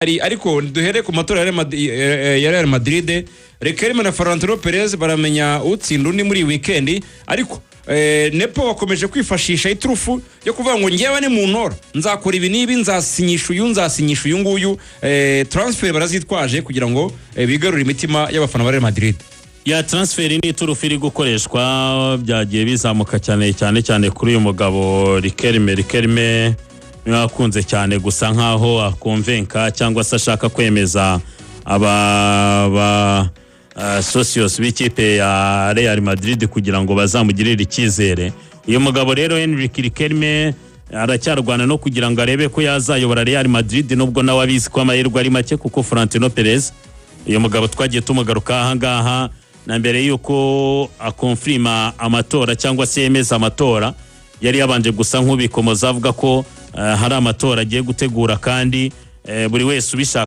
Ariko duhere ku matora ya Real Madrid. Riquelme na Florentino Perez baramenya utsinda undi muri iyi weekend. Ariko Nepo bakomeje kwifashisha iturufu yo kuvuga ngo ngewe ni mu ntora nzakora ibi n'ibi, nzasinyisha uyu, nzasinyisha uyu nguyu. Transfer barazitwaje kugira ngo bigarure imitima y'abafana ba Real Madrid. Ya transfer ni iturufu iri gukoreshwa, byagiye bizamuka cyane cyane cyane kuri uyu mugabo Riquelme. Riquelme niwe akunze cyane gusa nkaho akonvenka cyangwa se ashaka kwemeza aba ba socios b'ikipe ya Real Madrid kugira ngo bazamugirire icyizere. Uyu mugabo rero Enrique Riquelme aracyarwana no kugira ngo arebe ko yazayobora Real Madrid, nubwo nawe abizi ko amahirwe ari make, kuko Florentino Perez, uyu mugabo twagiye tumugaruka ahangaha na mbere y'uko akonfirima amatora cyangwa se yemeza amatora, yari yabanje gusa nk'ubikomoza avuga ko hari amatora agiye gutegura kandi buri wese ubishaka